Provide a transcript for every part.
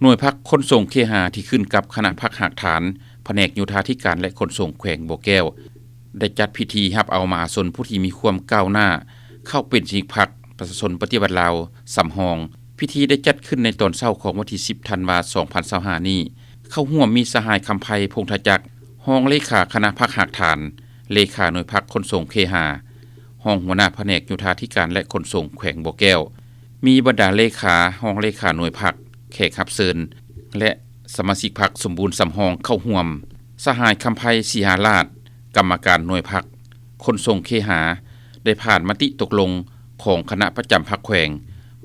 ໜ່ວຍພັກຂົນສົ່ງເຄຫາ ທີ່ຂຶ້ນກັບຄະນະພັກຮາກຖານ ພະແນກໂຍທາທິການ ແລະ ຂົນສົ່ງແຂວງບໍ່ແກ້ວ ໄດ້ຈັດພິທີຮັບເອົາມະຫາຊົນຜູ້ທີ່ມີຄວາມກ້າວໜ້າ ເຂົ້າເປັນສະມາຊິກພັກປະຊາຊົນປະຕິວັດລາວສຳຮອງ. ພິທີໄດ້ຈັດຂຶ້ນໃນຕອນເຊົ້າຂອງວັນທີສິບ ທັນວາ ສອງພັນຊາວຫ້ານີ້. ເຂົ້າຮ່ວມມີສະຫາຍ ຄຳໄພ ພົງທະຈັກ ຮອງເລຂາຄະນະພັກຮາກຖານ, ເລຂາໜ່ວຍພັກຂົນສົ່ງເຄຫາ, ຮອງຫົວໜ້າພະແນກໂຍທາທິການ ແລະ ຂົນສົ່ງແຂວງບໍ່ແກ້ວ, ມີບັນດາເລຂາ, ຮອງເລຂາໜ່ວຍພັກ, ແຂກຮັບເຊີນ ແລະ ສະມາຊິກພັກສົມບູນສຳຮອງເຂົ້າຮ່ວມ. ສະຫາຍ ຄຳໄພ ສີຫາລາດ ກຳມະການໜ່ວຍພັກຂົນສົ່ງເຄຫາ ໄດ້ຜ່ານມະຕິຕົກລົງຂອງຄະນະປະຈຳພັກແຂວງ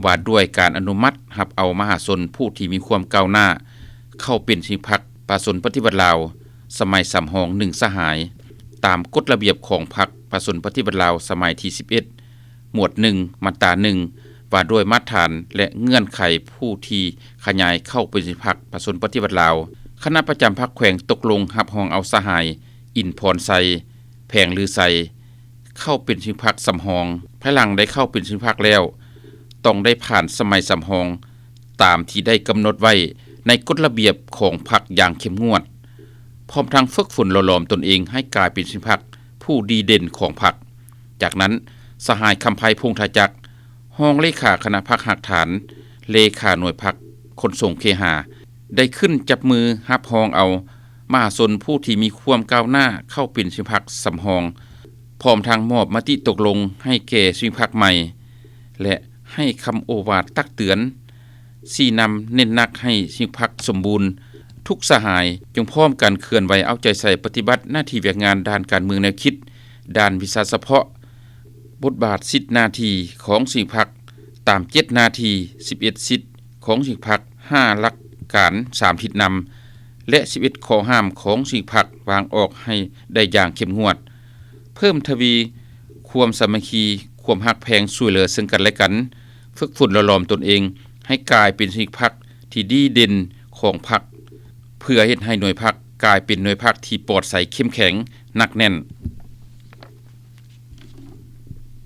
ວ່າດ້ວຍການອະນຸມັດຮັບເອົາມະຫາຊົນຜູ້ທີ່ມີຄວາມກ້າວໜ້າ ເຂົ້າເປັນສະມາຊິກພັກປະຊາຊົນປະຕິວັດລາວ ສະໄໝສຳຮອງໜຶ່ງສະຫາຍ ຕາມກົດລະບຽບຂອງພັກປະຊາຊົນປະຕິວັດລາວ ສະໄໝທີສິບເອັດ ໝວດໜຶ່ງ ມາດຕາໜຶ່ງ ວ່າດ້ວຍມາດຖານ ແລະ ເງື່ອນໄຂຜູ້ທີ່ຂະຫຍາຍເຂົ້າເປັນສະມາຊິກພັກປະຊາຊົນປະຕິວັດລາວ. ຄະນະປະຈຳພັກແຂວງຕົກລົງຮັບຮອງເອົາສະຫາຍ ອິນພອນໄຊ ແພງລືໄຊ ເຂົ້າເປັນສະມາຊິກພັກສຳຮອງ. ພາຍຫຼັງໄດ້ເຂົ້າເປັນສະມາຊິກພັກແລ້ວ ຕ້ອງໄດ້ຜ່ານສະໄໝສຳຮອງ ຕາມທີ່ໄດ້ກຳນົດໄວ້ໃນກົດລະບຽບຂອງພັກຢ່າງເຂັ້ມງວດ, ພ້ອມທັງຝຶກຝົນຫຼໍ່ຫຼອມຕົນເອງໃຫ້ກາຍເປັນສະມາຊິກພັກຜູ້ດີເດັ່ນຂອງພັກ. ຈາກນັ້ນ, ສະຫາຍ ຄຳໄພ ພົງທະຈັກ ຮອງເລຂາຄະນະພັກຮາກຖານ, ເລຂາໜ່ວຍພັກຂົນສົ່ງເຄຫາ ໄດ້ຂຶ້ນຈັບມືຮັບຮອງເອົາມະຫາຊົນຜູ້ທີ່ມີຄວາມກ້າວໜ້າເຂົ້າເປັນສະມາຊິກພັກສຳຮອງ, ພ້ອມທັງມອບມະຕິຕົກລົງໃຫ້ແກ່ສະມາຊິກພັກໃໝ່ ແລະ ໃຫ້ຄຳໂອວາດຕັກເຕືອນ, ຊີ້ນຳເນັ້ນໜັກໃຫ້ສະມາຊິກພັກສົມບູນທຸກສະຫາຍ ຈົ່ງພ້ອມກັນເຄື່ອນໄຫວເອົາໃຈໃສ່ປະຕິບັດໜ້າທີ່ວຽກງານດ້ານການເມືອງແນວຄິດ, ດ້ານວິຊາສະເພາະ, ບົດບາດສິດໜ້າທີ່ຂອງສະມາຊິກພັກ ຕາມເຈັດໜ້າທີ່, ສິບເອັດສິດຂອງສະມາຊິກພັກ, ຫ້າຫຼັກການ, ສາມທິດນຳ ແລະ ສິບເອັດຂໍ້ຫ້າມຂອງສະມາຊິກພັກ ວາງອອກໃຫ້ໄດ້ຢ່າງເຂັ້ມງວດ, ເພີ່ມທະວີຄວາມສາມັກຄີ, ຄວາມຮັກແພງຊ່ວຍເຫຼືອເຊິ່ງກັນແລະກັນ, ຝຶກຝົນຫຼໍ່ຫຼອມຕົນເອງໃຫ້ກາຍເປັນສະມາຊິກພັກທີ່ດີເດັ່ນຂອງພັກ, ເພື່ອເຮັດໃຫ້ໜ່ວຍພັກກາຍເປັນໜ່ວຍພັກທີ່ປອດໃສເຂັ້ມແຂງໜັກແໜ້ນ.